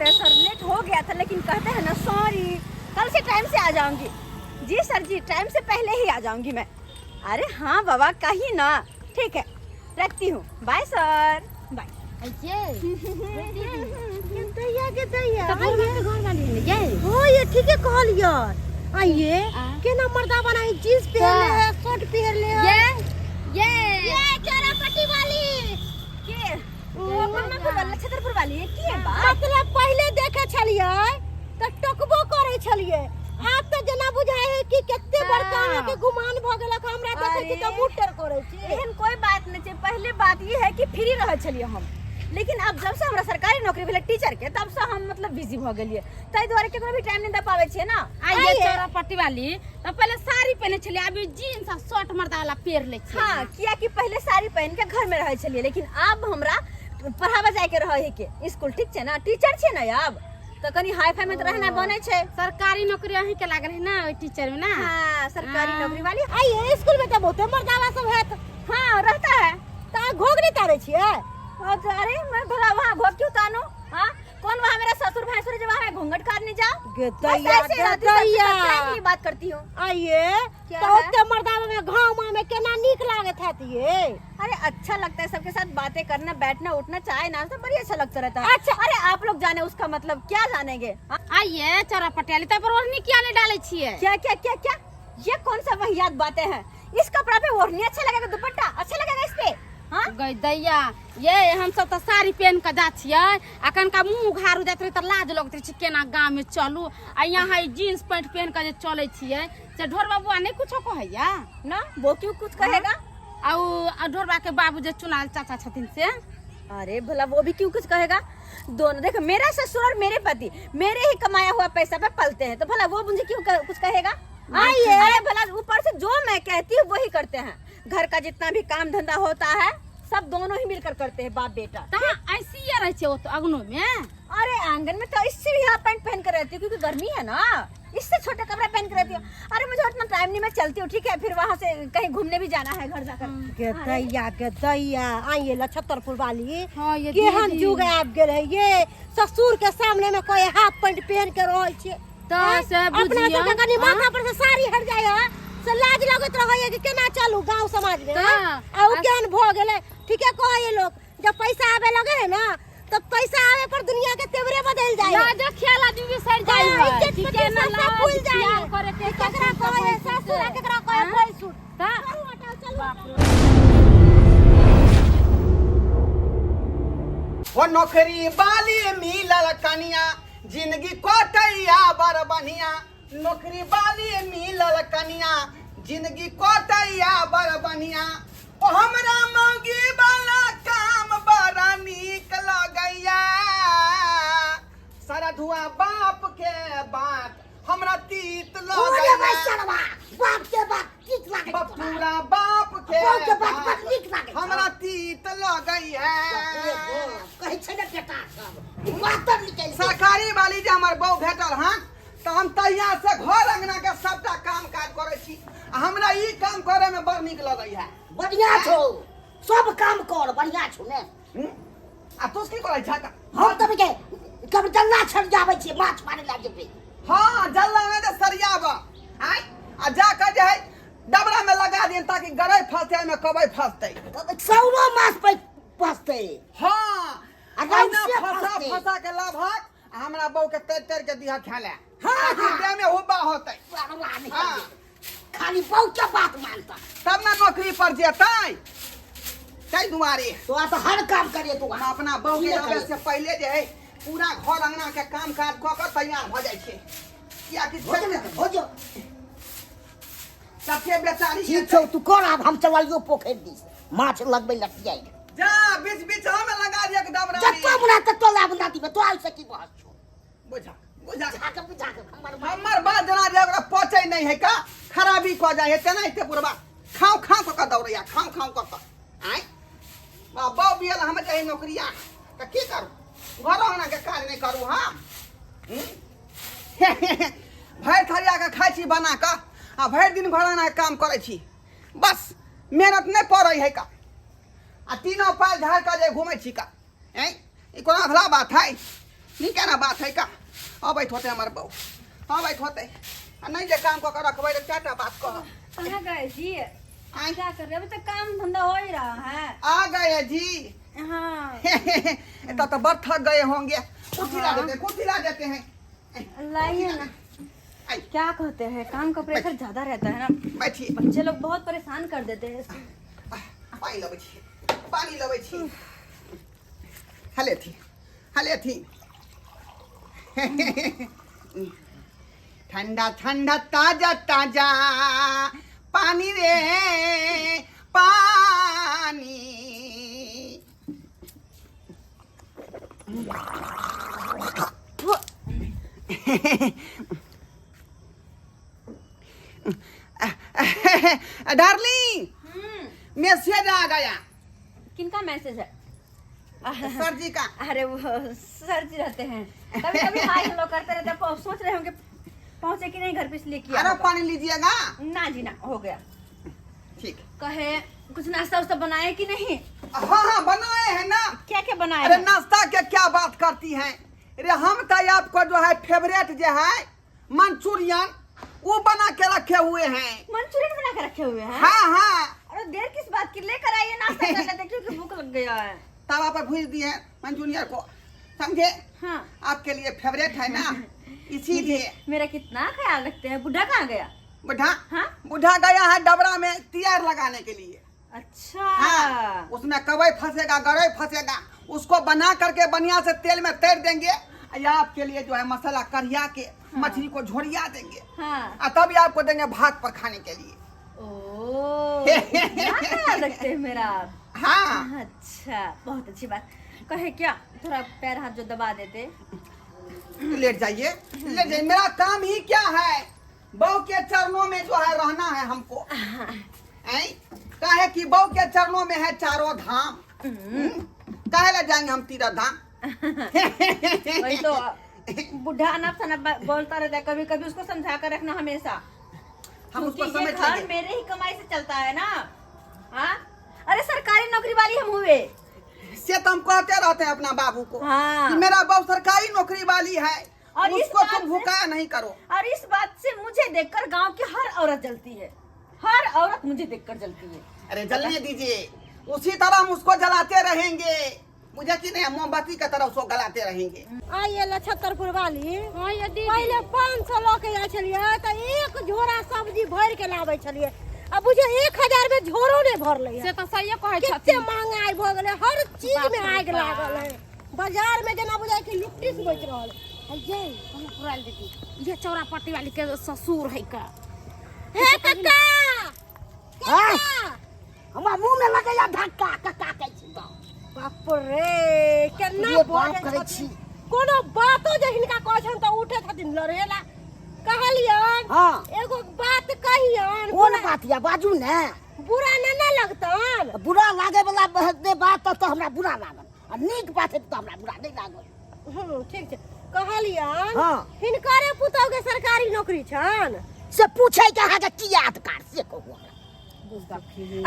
सकते हैं sir, late हो गया था, लेकिन कहते हैं ना सॉरी, कल से टाइम से आ जाऊंगी। जी सर जी, टाइम से पहले ही आ जाऊंगी मैं। अरे हाँ बाबा, कहीं ना, ठीक है, रखती हूँ, बाय सर, बाय। ये दैया के दैया। तऽ घर के घर वाली है ये। हो ये ठीके कहलियै। आइए आ। केना मर्दा बना है, जींस पहनले है, शर्ट पहनले है। ये ये ये चोरापट्टी वाली। के वो ब्रह्मपुर वाला, छतरपुर वाली है की है बात? मतलब पहिले देखे छलियै तऽ टकबो करै छलियै, आब तऽ जेना बुझाइ है कि कते बड़का हाँ। अहाँके गुमान भऽ गेलक, हमरा देखै छी तऽ अरे। मुँह टेढ़ करै छी। एहन कोई बात नहीं छै। पहले बात ये है कि फ्री रहै छलियै हम, लेकिन अब जब से हमरा सरकारी नौकरी भेलै टीचर के, तब से हम मतलब बिजी भऽ गेलियै, ताहि दुआरे केकरो भी टाइम नहीं दे पाबै छियै ना। आ ये चौरापट्टी वाली तऽ पहिले साड़ी पहिने छलियै, अभी जीन्स आ शर्ट मर्दा वाला पेर लै छियै। हाँ, कियाकि पहिले साड़ी पहिन के घर में रहै छलियै, लेकिन आब हमरा पढ़ाबे जाय के रहै है के स्कूल, ठीक छै ना, टीचर छियै ना, आब तऽ कनि हाई फाई में तऽ रहना बनै छै। सरकारी नौकरी अहीं के लागल है ना ओहि टीचर में ना? हाँ, सरकारी हाँ। नौकरी वाली। आइए स्कूल में तऽ बहुते मर्दावा सब हैत। हाँ, रहता है। तऽ अहाँ घोघ नहि तारै छियै? और तो अरे मैं भला वहाँ घोघ क्यों तानू? हाँ, कौन वहाँ मेरा ससुर भैंसुर जो वहाँ मैं घूंघट काटने जाऊँ? गे बस दैया ऐसे गे रहती हूँ, सबके दैया। साथ फ्रेंडली बात करती हूँ। आइए क्या तऽ है? ओते मर्दावा में गाँव में केना नीक लागैत हैत ये? अरे अच्छा लगता है सबके साथ बातें करना, बैठना, उठना, चाय नाश्ता बड़ी अच्छा लगता रहता है। अच्छा। अरे आप लोग जाने उसका मतलब क्या जानेंगे? हाँ? आइए चौरापट्टी वाली, तब पर ओढ़नी किया नहीं डालै छियै? क्या क्या क्या क्या, ये कौन सा वाहियात बातें हैं? इस कपड़ा पे ओढ़नी अच्छा लगेगा, दुपट्टा अच्छा लगेगा इस पे? हाँ। गई दैया, ये हम सब तऽ साड़ी पहन के जा छियै, आ कनका मुँह उघारू जाइत रहै तऽ लाज लगैत रहै छै केना गाँव में चलू, आ यहाँ ई जीन्स पैंट पहन के जे चलै छियै से ढोरबा बुआ नहि कुछो कहैया? ना, वो क्यों कुछ कहेगा? आ उ आ ढोरबा के बाबू जे चुनाल चाचा छथिन से? अरे भला वो भी क्यों कुछ कहेगा? दोनों देखो, मेरा ससुर और मेरे पति मेरे ही कमाया हुआ पैसा पे पलते हैं, तो भला वो मुझे क्यों कुछ कहेगा? आइए। अरे भला ऊपर से जो मैं कहती हूँ वही करते हैं, घर का जितना भी काम धंधा होता है सब दोनों ही मिलकर करते हैं, बाप बेटा। तऽ ऐसी रहै छै ओतऽ अगनो में? अरे आंगन में तो इससे भी हाफ पैंट पहन कर रहती हूँ, क्योंकि गर्मी है ना, इससे छोटा कपड़ा पहन कर रहती हूँ। अरे मुझे उतना टाइम नहीं, मैं चलती हूँ, ठीक है, फिर वहाँ से कहीं घूमने भी जाना है घर जाकर। गे दैया गे दैया, आइए लछतरपुर वाली। हाँ, ये केहन दीदी। युग आबि गेल है ये, ससुर के सामने में कोई हाफ पैंट पहन के रहै छै। तऽ से अपना बुझियौ। सबके कनि माथा पर से साड़ी हट जाय है से लाज लगैत रहै है कि केना चलू गांव समाज में। तऽ, आ उ केहन भऽ गेलै। ठीके कहै लोक, जब पैसा आबे लगे है ना तब पैसा आवे पर दुनिया के तेवरे बदल जाए है। लाजो ख्याल आदमी बिसरि जाइ हाँ, है। इज्जत कि प्रतिष्ठा केना सब लाज भूल जाइ ख्याल है। करे के कि केकरा ससुर कहै है भैंसुर ससुर आ से। केकरा कहै है हाँ? भैंसुर। तऽ चलू हटाउ, चलू हटाउ। ओ नौकरी वाली मिलल कनिया, जिंदगी कटैया बड़ बढ़िया। नौकरी वाली मिलल कनिया, जिंदगी कटैया बड़ बढ़िया। ओ हमरा मौगी वाला काम बड़ा नीक लगैया, सारा धुआं बाप के बात हमरा तीत ओरे भाई लगैया। सरवा, बाप के बात तीत लागै छौ तोरा। पूरा बाप के बाप के बात बात बड़ नीक लागै छौ। हमरा तीत लगैया। कहै छै ने बेटा सब ई बात निकलि गेल। सरकारी वाली जे हमर बहू भेटल हँ तऽ हम तहिया से घर अंगना के सबटा काम काज करै छी, आ हमरा ई काम करे में बड़ नीक लगैया। बढ़िया छौ, सब काम कर, बढ़िया छौ ने। हूँ? आ तू की करै छह? हम तऽ के कभी जल्ला छड़ियाबै छियै, माछ मारै लए जेबै। हाँ, जल्ला में तऽ सरियाब आय, आ जा कऽ जे है डबरा में लगा दियन ताकि गरई फंसते, ओहिमे कबई फंसते। सौरो माछ पे फंसते। हाँ, आ अहिना रौसे फंसा फंसते। फंसा के लाभक आ हमरा बहू के तर तर के दिह खाय ले। हाँ, ताकि हाँ। देह में हुब्बा होतै। अरवा नहीं हाँ। खाली बहू के बात मानता तब ना नौकरी पर जेतै, ताहि दुआरे। तो तऽ हर काम करे तू। हम अपना बहू के की आबै करे? से पहिले जे है पूरा घर अंगना के काम काज कऽ कऽ तैयार भऽ जाइ छै, कियाकि भोजन भोजन सबके बेचारी ठीक छौ, तू कर, आब हम चलियो पोखरि दिस माछ लगबै लतियाइ। जा बीच बीच में लगा दिया डबरा। जत्तो मुना तत्तो लाभ ना दिबे तो आइ से की बहस छौ? बुझा बुझा। बुझा के बुझा के हमर हमर बात जना जे ओकरा पचै नहीं है का खराबी कऽ जाइ है, तेना हेतै बुढ़बा खाओ खाओ कऽ कऽ दौड़ैया, खाओ खाओ कऽ कऽ। आँय बा बियल हम जाइ नौकरिया तऽ की करू? घर अंगना के काज नहि करू हम? भरि थरिया के खाइ छी बना कऽ, आ भरि दिन घर अंगना के काम करै छी, बस मेहनत नहि पड़ै है का, आ तीनों पाल झाड़ कऽ जे घूमै छी का। ऐं ई कोनो अधला बात है? नीक ना बात है का। अबैत होते हमर बहू, अबैत होते। आ नहीं जे काम कऽ के रखबै तऽ चारिटा बात कहब। कहाँ गए जी? आँय? क्या कर रहे हो? अभी तो काम धंधा हो ही रहा है। आ गए जी। हाँ। तब तो बड़ थक गए होंगे। कुर्सी ला देते हैं, कुर्सी ला देते हैं। लाइए ना। आई। क्या कहते हैं, काम का प्रेशर ज्यादा रहता है ना। बैठिए। बच्चे लोग बहुत परेशान कर देते हैं। पानी लबै छी, पानी लबै छी। हले थी, हले थी। ठंडा ठंडा ताजा ताजा पानी रे पानी। डार्लिंग, मैसेज आ गया। किनका मैसेज है? सर जी का। अरे वो सर जी रहते हैं, कभी कभी हाय हेलो करते रहते हैं। सोच रहे होंगे पहुंचे कि नहीं घर पे, इसलिए किया अरे होगा। पानी लीजिएगा। ना जी ना, हो गया। ठीक। कहे कुछ नाश्ता उस्ता बनाए कि नहीं? हाँ हाँ बनाए हैं ना। क्या क्या बनाए अरे हैं? नाश्ता के क्या बात करती हैं। अरे हम तो आपको जो है फेवरेट जो है मंचूरियन वो बना के रखे हुए हैं। मंचूरियन बना के रखे हुए हैं? हाँ हाँ। अरे देर किस बात की, लेकर आइए नाश्ता कर लेते हैं, क्योंकि भूख लग गया है। तवा पर भूज दिए मंचूरियन को, समझे? हाँ। आपके लिए फेवरेट है ना, इसीलिए। मेरा कितना ख्याल रखते हैं। बुढ़ा कहाँ गया? बुढ़ा? हाँ? बुढ़ा गया है डबरा में तियार लगाने के लिए। अच्छा। हाँ, उसमें कवई फंसेगा, गरई फंसेगा, उसको बना करके बढ़िया से तेल में तैर देंगे। या आपके लिए जो है मसाला करिया के मछली को झोरिया देंगे। हाँ। और तभी आपको देंगे भात पर खाने के लिए। ओ, इतना ख्याल रखते हैं मेरा आप। हाँ। अच्छा, बहुत अच्छी बात। कहे क्या थोड़ा पैर हाथ जो दबा देते। लेट जाइए, लेट जाइए। मेरा काम ही क्या है, बहू के चरणों में जो है रहना है हमको। ऐं? काहे कि बहू के चरणों में है चारों धाम। काहे ला जाएंगे हम तीरथ धाम? वही तो बुढ़ा अनाप शनाप बोलता रहता है, कभी कभी उसको समझा कर रखना हमेशा। हम उसको क्योंकि ये समझ घर लेंगे। मेरे ही कमाई से चलता है ना। हाँ, अरे सरकारी नौकरी वाली हम हुए। से तो हम कहते रहते हैं अपना बाबू को हाँ। कि मेरा बहू सरकारी नौकरी वाली है और इस उसको बात तुम से- भूखा नहीं करो। और इस बात से मुझे देखकर गांव की हर औरत जलती है, हर औरत मुझे देखकर जलती है। अरे जलने दीजिए, उसी तरह हम उसको जलाते रहेंगे। मुझे कि नहीं, हम मोमबत्ती की तरह उसको गलाते रहेंगे। आइए लछत्तरपुर वाली। हाँ ये दीदी। पहिले 500 लऽ के जाइ छलियै तऽ एक झोरा सब्जी भरि के लाबै छलियै, आ बुझियौ 1000 में झोरो नहि भरलै से तऽ सहिए कहै कते छथिन। महंगाई भऽ गेलै, हर चीज में बाप रे आगि बाप। लागल है। बाजार में जेना बुझाइ कि लुट्टी से बचि रहल है। ये पुराल दीदी, ये चौरा पट्टी वाली के ससुर है का। हे कक्का, आँय? कक्का। हमरा मुंह में लगैया धक्का, कक्का कहै छी तऽ। बाप रे, केना रे बाप बजै करै छथिन। छी। कोनो बातो जे हिनका कहै छनि तऽ उठै छथिन लड़ेला। कहलियन हाँ। एगो बात कहियन। कोन बात या बाजू ने। बुरा न ने लगतन? बुरा लागे वाला ने बात तऽ हमरा बुरा लागल, आ नीक बात हेतै तऽ हमरा बुरा नहि लागल। ठीक छै। कहलियन हाँ। हिनकरे पुतहु के सरकारी नौकरी छनि? से पूछै के अहाँके की अधिकार से कहू हमरा।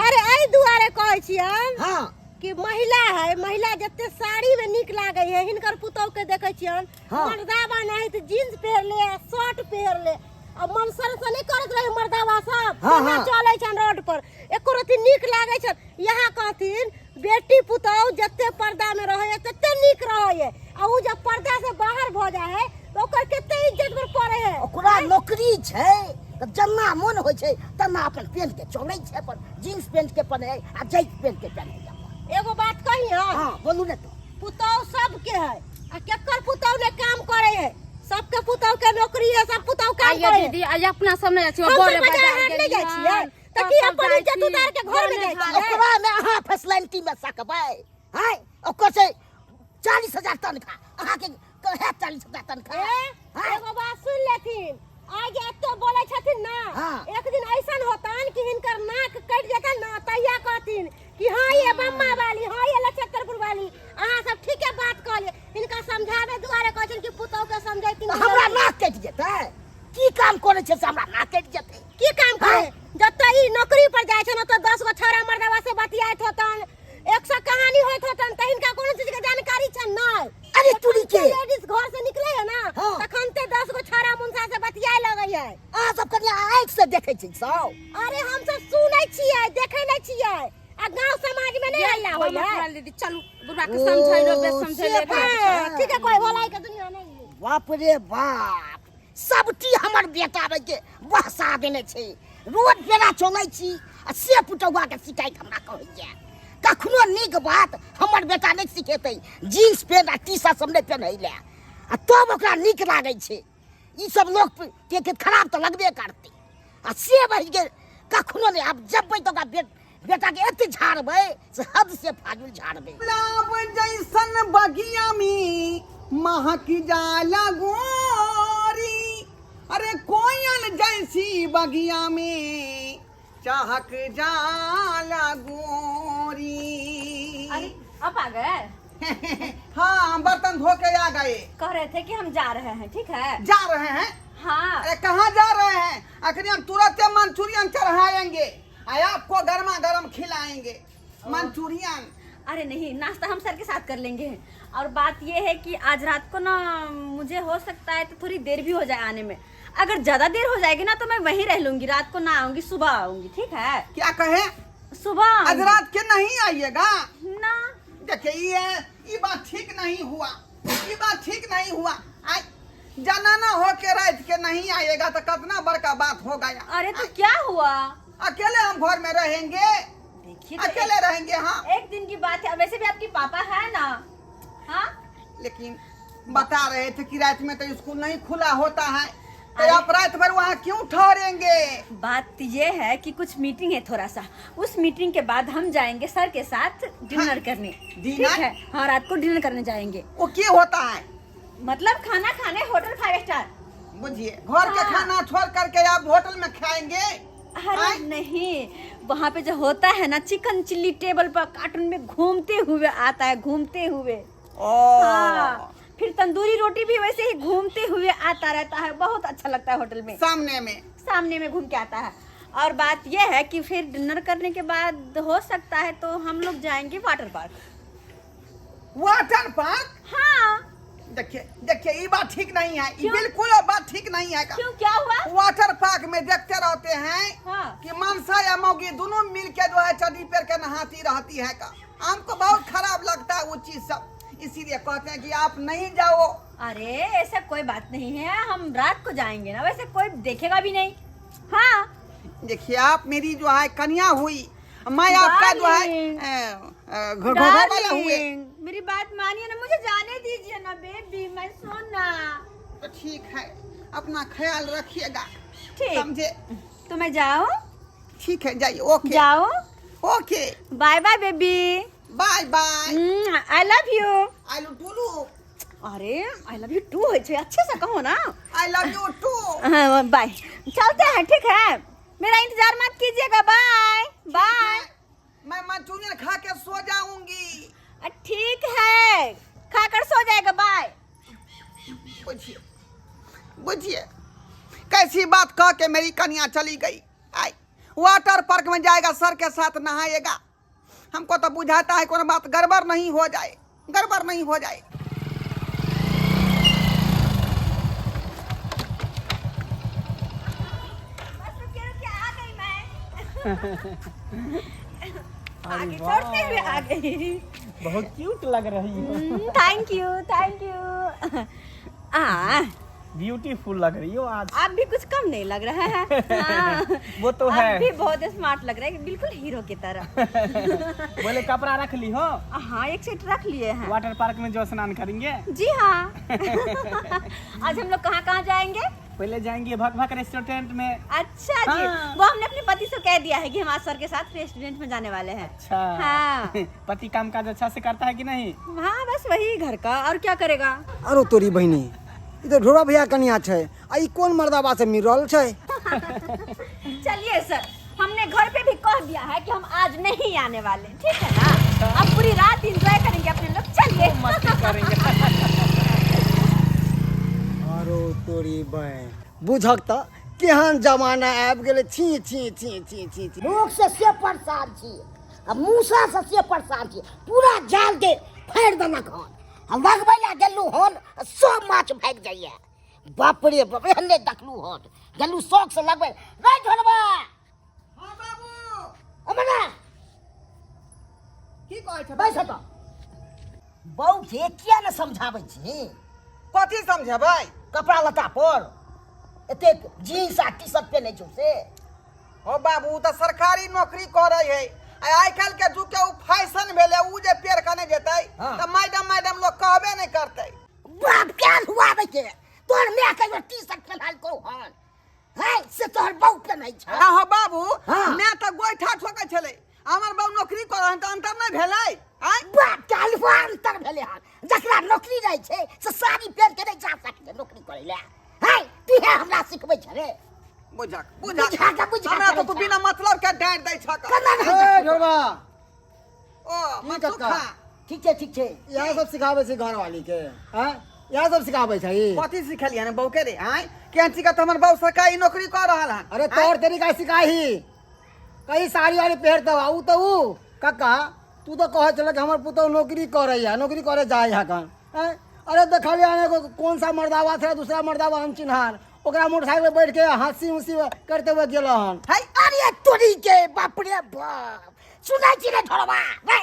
अरे एहि दुआरे कहै छियन हाँ। कि महिला है, महिला जते साड़ी में नीक लागे है, हिनकर पुतहु के देखे छियन हाँ। मर्दावा नहीं तो जींस पहिर ले, शर्ट पहिर ले, आ मन सर से नहीं करत रहे मर्दावा सब। हाँ, केना हाँ। चले छन रोड पर, एको रत्ती नीक लागे छन। यहाँ कहथिन बेटी पुतहु जते पर्दा में रहे है तते नीक रहे है, आ उ जब पर्दा से बाहर भ जाए है तो ओकर कते इज्जत पर पड़े है। ओकरा नौकरी छै तऽ जेना मन होइ छै तेना अपन पेंट के चलै छै, अपन जींस पेंट के पहिरै आ जैक पेंट के पहिरै अपन। एगो बात कही? हाँ बोलू ने। तो पुतहु सबके है, आ केकर पुतहु ने काम करे है? सबके पुतहु के नौकरी है, सब पुतहु काम आइए करे है। दीदी, आइए अपना सब नहीं जाइ छियै, हम सब बड़े बाजार बाजार हाट नहि जाइ गेलियै। छियै, तऽ की सब अपन जाइ इज्जत छी, उतार के घर में जाइ छियै? ओकरा में अहाँ फैसिलिटी में सकबै हैं? ओकर छै 40,000 तनख्वाह, अहाँके है 40,000 तनख्वाह? ए, हैं? एगो बात सुन लेथिन, आइ जे एते बोलै छथिन ना, हाँ। एक दिन ऐसन होतन कि हिनकर नाक कटि जेतन ना, तहिया कहथिन कि हाँ ये बम्मा वाली, हाँ ये लछत्तरपुर वाली, अहाँ सब ठीके बात कहलियै। हिनका समझाबै दुआरे कहै छथिन कि पुतहु के समझैथिन। तऽ हमरा नाक कटि जेतै? की काम करै छै से हमरा नाक कटि जेतै? की काम करे? जतऽ ई नौकरी पर जाइ छन ओतऽ 10 गो छौड़ा मर्दवा से बतियाइत होतन, 100 कहानी होइत होतन, तऽ हिनका कोनो चीज के जानकारी छन नहि। अरे तुरी के लेडीज घर से निकले है ना हाँ। तखन ते 10 गो छाड़ा मुंसा से बतियाए लगे है। अहाँ सब कनिया आँखि से देखै छी सब? अरे हम सब सुनै छियै, देखै नै छियै। आ गांव समाज में नहीं हल्ला होय है। दीदी चलू बुढ़वा के समझैलो बे समझैलो। से बात। ठीक है, कोई भलाई के दुनिया नहीं है। बाप रे बाप, सबटी हमर बेटा के बहसा देने छै। रोज बेरा चलै छी आ से पुतौआ के शिकायत हमरा कहैया। कखनो नीक बात हमर बेटा नहि सिखेतै। जीन्स पेंट आ टी शर्ट सब नहि पेन्है लए, आ तब ओकरा नीक लागै छै। ई सब लोक के के खराब तऽ लगबे करतै। आ से बहि के कखनो नहि। आब जबै तऽ ओकरा बेटा के एते झाड़बै से हद से फाजुल झाड़बै। गुलाब जैसन बगिया में महक जाला गोरी, अरे कोयल जैसी बगिया में चाहक जाला गोरी। अरे अब आ गए? हाँ, बर्तन धो के आ गए। कह रहे थे कि हम जा रहे हैं, ठीक है? जा रहे हैं? हाँ। अरे कहाँ जा रहे हैं? आखिर हम तुरंत मंचूरियन चढ़ाएंगे और आपको गर्मा गर्म खिलाएंगे मंचूरियन। अरे नहीं, नाश्ता हम सर के साथ कर लेंगे। और बात ये है कि आज रात को ना मुझे हो सकता है तो थोड़ी देर भी हो जाए आने में। अगर ज्यादा देर हो जाएगी ना तो मैं वहीं रह लूंगी, रात को ना आऊंगी, सुबह आऊंगी, ठीक है? क्या कहे? सुबह आज आऊंगी। रात के नहीं आइएगा ना? देखिए ये बात ठीक नहीं हुआ, ये बात ठीक नहीं हुआ। आज जनाना हो के रात के नहीं आएगा तो कितना बड़का बात हो गया। अरे तो क्या हुआ? अकेले हम घर में रहेंगे। देखिए तो अकेले रहेंगे। हाँ, एक दिन की बात है, वैसे भी आपकी पापा है ना। हाँ, लेकिन बता रहे थे कि रात में तो स्कूल नहीं खुला होता है, तो आप रात भर वहाँ क्यों ठहरेंगे? बात ये है कि कुछ मीटिंग है थोड़ा सा, उस मीटिंग के बाद हम जाएंगे सर के साथ डिनर हाँ, करने। डिनर? ठीक है, हाँ, रात को डिनर करने जाएंगे। वो क्या होता है? मतलब खाना खाने, होटल 5 स्टार। बुझिए, घर के हाँ। खाना छोड़ करके आप होटल में खाएंगे? अरे नहीं, वहाँ पे जो होता है ना चिकन चिल्ली टेबल पर कार्टून में घूमते हुए आता है, घूमते हुए। ओ। हाँ, फिर तंदूरी रोटी भी वैसे ही घूमते हुए आता रहता है, बहुत अच्छा लगता है होटल में। सामने में, सामने में घूम के आता है। और बात यह है कि फिर डिनर करने के बाद हो सकता है तो हम लोग जाएंगे वाटर पार्क। Water park? हाँ। देखिए देखिए, ये बात ठीक नहीं है, ये बिल्कुल बात ठीक नहीं है। क्यों, क्या हुआ? वाटर पार्क में देखते रहते हैं हाँ। कि मनसा या मौगी दोनों मिल के जो है चड्डी पेर के नहाती रहती है का। हमको बहुत खराब लगता है वो चीज सब, इसीलिए कहते हैं कि आप नहीं जाओ। अरे ऐसा कोई बात नहीं है, हम रात को जाएंगे ना, वैसे कोई देखेगा भी नहीं। हाँ देखिए, आप मेरी जो है कन्या हुई, मैं आपका जो है घोड़ा वाला हुए। मेरी बात मानिए ना, मुझे जाने दीजिए ना बेबी, मैं सोना। तो ठीक है, अपना ख्याल रखिएगा, ठीक समझे? तो मैं जाऊँ? ठीक है, जाइए। ओके, जाओ। Okay, bye bye baby. Bye bye. I love you. I love you. अरे I love you to है, अच्छे से कहो ना। I love you too. Bye, चलते हैं, ठीक है? मेरा इंतजार मत कीजिएगा, बाय बाय। मैं मंचूरियन खा के सो जाऊंगी। ठीक है, खाकर सो जाएगा, बाय। बुझिए बुझिए, कैसी बात कह के मेरी कन्या चली गई। आई वाटर पार्क में जाएगा, सर के साथ नहाएगा। हमको तो बुझाता है कोई बात गड़बड़ नहीं हो जाए, गड़बड़ नहीं हो जाए। बस रुकिए रुकिए, आ गई मैं। आगे छोड़ते हुए आ गई। बहुत क्यूट लग रही हो। Thank you thank you. आ beautiful लग रही हो आज। आप भी कुछ कम नहीं लग रहा है। हाँ। वो तो आप है। भी बहुत स्मार्ट लग रहे हैं, बिल्कुल हीरो की तरह। बोले कपड़ा रख ली हो? हाँ, एक सेट रख लिए हैं। वाटर पार्क में जो स्नान करेंगे। जी हाँ। आज हम लोग कहाँ कहाँ जाएंगे? पहले जाएंगे भक भक रेस्टोरेंट में। अच्छा जी, हाँ। वो हमने अपने पति से कह दिया है कि हम आज सर के साथ रेस्टोरेंट में जाने वाले हैं। अच्छा। हाँ। पति काम काज अच्छा से करता है कि नहीं? हाँ, बस वही घर का, और क्या करेगा। अरे तोरी बहिनी, ई तो ढोरा भैया कनिया छै, आ ई कोन मर्दाबा से मिल रहल छै? चलिए सर, हमने घर पे भी कह दिया है कि हम आज नहीं आने वाले, ठीक है ना? अब पूरी रात एंजॉय करेंगे अपने लोग, चलिए मस्ती करेंगे। अरे तोरी बहिन, बुझक त केहन जमाना आबि गेलै। छी छी छी छी छी छी। लोक से से परेशान छी आ मूसा से से परेशान छी, पूरा जाल के फाड़ि देलक हन। आ लगबै लए गेलहुँ हन आ सब माछ भागि जाइए। बाप रे बाप, एहन नहि देखलहुँ हन। गेलहुँ शौकसँ लगबै रे ढोरबा। हाँ बाबू। अमना की कहै छै? बैस हटऽ। बहू के किया ने समझाबै छी? कथी समझेबै? कपड़ा लत्ता पर एतेक जीन्स आ टी शर्ट पेन्है छौ से। ओ बाबू, ओ तऽ सरकारी नौकरी करै है आ आइ काल्हि के जुग के ओ फैशन भेलै, ओ जे पेड़ के नहि जेतै तऽ मैडम मैडम लोग कहबे नहि करतै। बाप के हुआबै के तोहर माय कहियो टी शर्ट पेन्हलकौ हन? है से तोहर बहू पेन्है छै। हाँ हो बाबू, हाँ। मैं तऽ गोइठा ठोकै छलै, हमर बाबू नौकरी करै हन तऽ अंतर नहि भेलै? आँय? बाप के हलुआ अंतर भेलै हन। जकरा नौकरी रहै छै से साड़ी पहिर के नहि जा सकै छै नौकरी करै लए। है तू हे हमरा सिखबै छ रे? बुझक बुझक बुझा के बुझा हमरा करै तऽ तू छह। बिना मतलब के डाँटि दै छक। केना नहि ए हेतै? ढोरबा। ओ की मनसुखा। कक्का? ठीक छै, ठीक छै। इएह सब सिखाबै छै घरवाली के? आँय, इएह सब सिखाबै छै? कथी सिखेलियै हन बहू के रे? आँय, केहन छिकै तऽ हमर बहू सरकारी नौकरी कऽ रहल हन। अरे तौर तरीका सिखाही, कहीं साड़ी वाड़ी पहिरतौ आ उ तऽ उ। कक्का, तू तऽ कहै छल कि हमर पुतहु नौकरी करैया, नौकरी करे जाइ है कन। आँय, अरे देखलियै हन एगो कौन सा मर्दावा था, दूसरा मर्दावा अनचिन्हार, ओकरा मोटरसाइकिल पर बैठ के हंसी उसी करते हुए गेल हन। है अरे तोरी के बाप रे बाप, सुनै छी रे ढोरबा? रे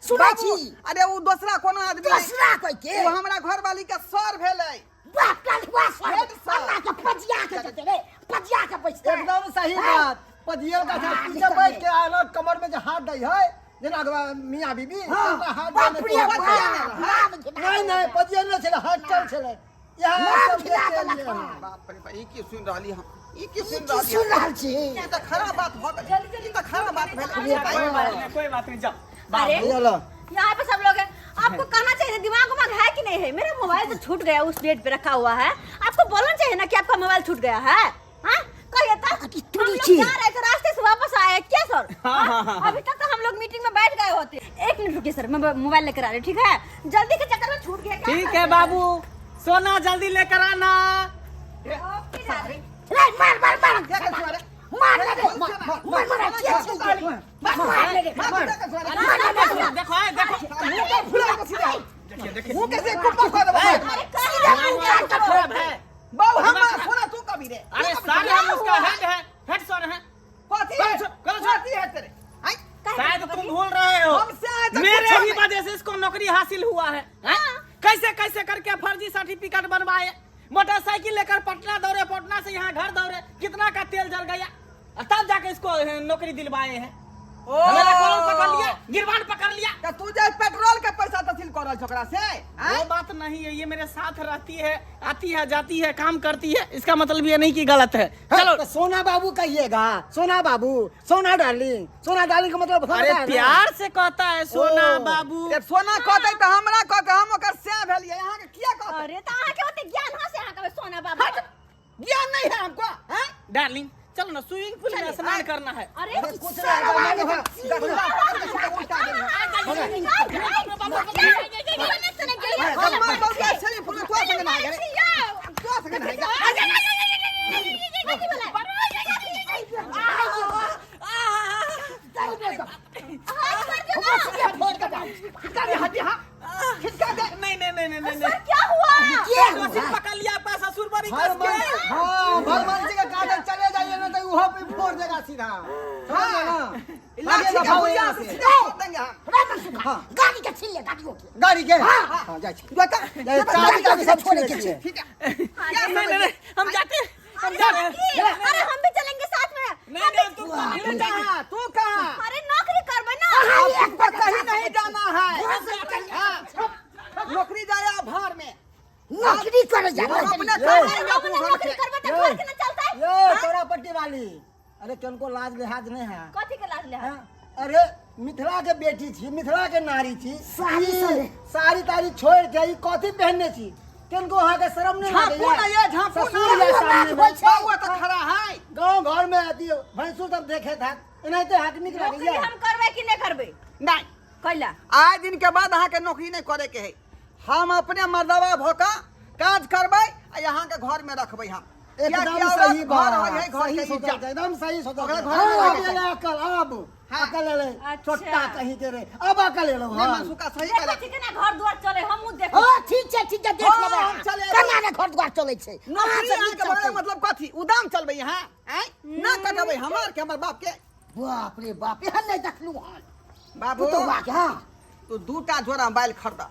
सुनै बाबू, छी? अरे उ दोसरा कोनो आदमी नहि। दोसरा कोई के? उ हमरा घरवाली के सर भेलै। बाप रे हुआ सर। Head sir. अल्लाह के पजिया के जेतै रे, पजिया के बैसतै। एकदम सही हैं? बात। पजियल का हाँ, पीछे निकल बैठ गए। के आलो कमर में जो हाथ दै है, जेना अगवा मियाँ बीबी, हाँ, ओकरा हाथ बाप दै रे में बाप, नाम घिना नहीं, नहीं, देलक। पजियल नहीं छलै, हाथ चल छलै। इएह नाम सब घिना देख के देलक। एलियै हन। बाप रे बाप, ई की सुनि रहली हम? ई की ई सुनि की रहली सुन हम? रहल छी? ई तऽ खराब बात भऽ गेलै। ई तऽ खराब बात भेलै। कोई बात नहीं, कोई बात नहीं, जाओ। अरे चलो। यहाँ पे सब लोग हैं, आपको कहना चाहिए, दिमाग उमाग है कि नहीं है? मेरा मोबाइल तो छूट गया, उस बेड पे रखा हुआ है। आपको बोलना चाहिए ना कि आपका मोबाइल छूट गया है। हाँ कहिए तो। अरे हम तुरी लोग छी। जा रहे थे, रास्ते से वापस आए क्या सर? हाँ, हाँ, हाँ, अभी तक तो हम लोग मीटिंग में बैठ गए होते। एक मिनट रुकिए सर, मैं मोबाइल लेकर आ रही हूँ, ठीक है? जल्दी के चक्कर में छूट गया। क्या ठीक करते है हैं? बाबू, सोना जल्दी लेकर आना। Okay, darling. रे मार मार मार क्या कर छुआ रे? मार रे, मार मार मार के छी? मार मार रे, मार मार मार मार। देखो ए, देखो। मुंह के फुला के सीधा। मुंह के से कुप्पा खा देबो। सीधा मुंह काट के खराब है बाबू, हम सोना तू कभी रे। अरे सर, हम उसका हेड है, हेड सर है। कथी है? करो छोड़, करो छोड़। कथी है तेरे? आँय? शायद तुम भूल रहे हो, हमसे आज तक मेरे कुछ ही नहीं। वजह से इसको नौकरी हासिल हुआ है, हैं? कैसे कैसे करके फर्जी सर्टिफिकेट बनवाए, मोटरसाइकिल लेकर पटना दौड़े, पटना से यहाँ घर दौड़े, कितना का तेल जल गया, और तब जाके इसको नौकरी दिलवाए हैं। ओ। हमारा कॉलर पकड़ लिया, गिरवान पकड़ लिया। तऽ तू जे पेट्रोल के पैसा तसील कर रहल छौ ओकरा से? आँय? वो बात नहीं है, ये मेरे साथ रहती है, आती है जाती है, काम करती है, इसका मतलब ये नहीं कि गलत है। चलो तो सोना बाबू कहिएगा, सोना बाबू, सोना डार्लिंग, सोना डार्लिंग का मतलब समझ अरे है ना? प्यार से कहता है सोना ओ। बाबू। जे सोना कहतै तऽ हमरा कहतै, हम ओकर सैह भेलियै, अहाँके किया कहतै? अरे तो अहाँ के ओते ज्ञान है से अहाँ कहबै सोना बाबू? ज्ञान नहीं है हमको, हैं? डार्लिंग चलो ना, स्विमिंग पूल में स्नान करना है। अरे कुछ नहीं, नहीं, गठुला पकड़ के सीधा उल्टा गेल है। हमर बाबू के छली फूल तोरा संगे नहाय गेलै। तोरा संगे नहाय गेलै। खिसका दे हड्डी, हाँ। खिसका दे। नहीं नहीं नहीं नहीं नहीं नहीं। क्या हुआ? के मशीन पकड़ लिया आपका ससुर बड़ी हर कस के। मन, हाँ, भगवान जी के काटल चले जाइए ना तो वहाँ पे फोड़ देगा सीधा। समझ गए ना? लाठी आगे के दफा हो हुइया यहाँ से से। सीधा फोड़ देंगे हम। रे मनसुखा, गाड़ी के छीन ले, गाड़ियों के। गाड़ी के? हाँ, जाइ छी। जो तऽ- जाइ, चाबी ताबी सब छोड़े के छै। ठीक है। नहीं नहीं नहीं, हम जाते हैं, हम जा रहे हैं। अरे हम भी चलेंगे साथ में। नहीं नहीं, तुम नहीं तू कहाँ? तू कहाँ? अरे नौकरी करबे ना। आपको कहीं नहीं जाना है। हाँ। नौकरी जाया भार में। नौकरी करे जा। हम अपने ये। कमाएंगे हम अपने घर नौकरी से। करबे तो घर के ना चलता है। ये तोरा पट्टी वाली, अरे किनको लाज लिहाज नहीं है? कथी के लाज ले? हाँ? अरे मिथिला के बेटी छी, मिथिला के नारी छी, साड़ी ई सब। साड़ी ताड़ी छोड़ के ई कथी पहनने छी? किनको अहाँ के शरम नहीं झाँपू लागैया? ना ये, झाँपू ना। ससुर या सामने में। बाबू तो खड़ा है। गांव घर में अथी भैंसुर सब देखे था, एनाहिते हाथ निक नौकरी लागैया। हम करबे कि नहीं करबे? नहीं। कैला? आइ दिन के बाद अहाँके नौकरी नहीं करे के है। हम अपने मर्दवा भऽ कऽ काज करबै आ अहाँके घर में रखबै हम। एकदम कियाकि औरत सही घर बात, होइ है, घर सही के सोचल इज्जत। छै, एकदम सही सोचल ओकरा छै। घर में आब रखै छै। एलै अकल, आब। हाँ। अकल एलै। अच्छा। छोटा कहीं के रे, अब अकल एलौ। नहीं हन। मनसुखा सही देखो कहलक। ठीक है ना, घर द्वार चले हमहूँ देखो। हाँ, ठीक छै, ठीक छै, देख हाँ, लेबै। हम चले एबै। केना ने घर द्वार चलै छै। अहाँ नौकरी सब अहाँके नीक बड़े चलतै। मतलब कथी उदाम चलबै अहाँ? आँय ना कटबै हमर के हमर बाप के। बाप रे बाप, एहन नहि देखलहुँ हन बाबू पुतौआ के। हाँ, तू दूटा जोड़ा बैल खरीद,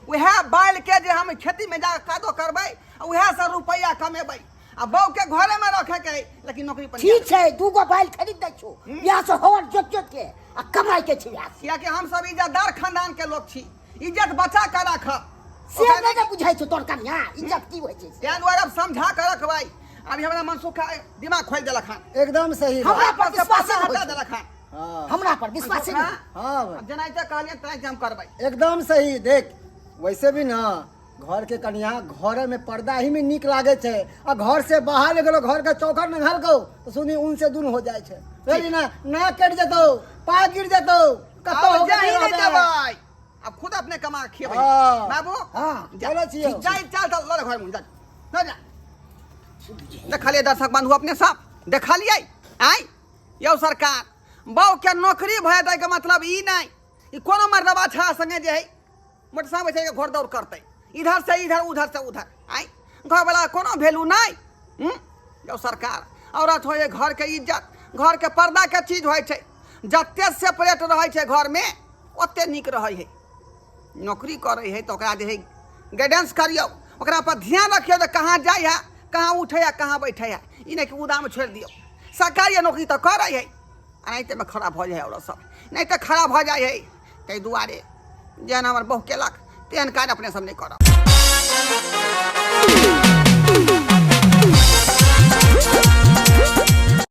उएह बैल के जे हम खेती में जाके कादो करबै आ उएह से रुपैआ कमेबै आ बहू के घरे में रखे के है, लेकिन नौकरी पर ठीक छै, दूगो बैल खरीद दै छौ, इएह से हर जोत जोत के आ कमाइ के छै इएह से। कियाकि हम सब इज्जतदार खानदान के लोग छी, इज्जत बचा के राखब। से नहि ने बुझै छौ तोर कनिया इज्जत की होइ छै से। तें दुआरे अब समझा के रखबै। अभी हमरा मनसुखा दिमाग खोलि देलक हन। एकदम सही बात। हमरा पर से विश्वास पैसा नहि होइ हटा छै। देलक हन। हाँ। हमरा पर विश्वास नहि। हाँ भाई। अब जेनाहिते कहलियै तेनाहिते हम करबै। एकदम सही। देख वैसे भी ना घर के कनिया घरे में पर्दा ही में नीक लागे छै, आ घर से बाहर गेलो घर के चौखट नंघाल गो तो सुनी उन से दून हो जाए छै। बुझली ना? ना कट जेतौ, पा गिर जेतौ, कतौ आब हो जाही के नहि रहबे। देबै, अब खुद अपने कमा के खियेबै। हाँ। बाबू। हाँ। जा। चलै छियौ। जाई, चल चल लऽ घर में जा लऽ जा। देखलियै दर्शक बंधु अपने सब देखलियै? आँय यौ सरकार, बहू के नौकरी भऽ जेतै के मतलब ई नहि ई कोनो मर्दबा छा संगे जे है मोटरसाइकिल बैठे के घोड़ दौड़ करतै, इधर से इधर उधर से उधर। आँय घरवला कोनो वैल्यू नहि। यौ सरकार, औरत होइ घर के इज्जत, घर के पर्दा के चीज होइ छै। जते सेपरेट रहै छै घरमे ओते नीक रहै है। नौकरी करै है तऽ ओकरा जे है गाइडेंस करियौ, ओकरा पर ध्यान रखियौ जे कहाँ जाइ है, कहाँ उठै है, कहाँ बैठै है। ई नहि कि उदामे छोड़ि दियौ। सरकारी नौकरी तऽ करै है, एनाहितेमे खराब भऽ जाइ है औरत सब, नहि तऽ खराब भऽ जाइ है। ताहि दुआरे जेहन हमर बहु केलक तेहन काज अपने सब नहि करब।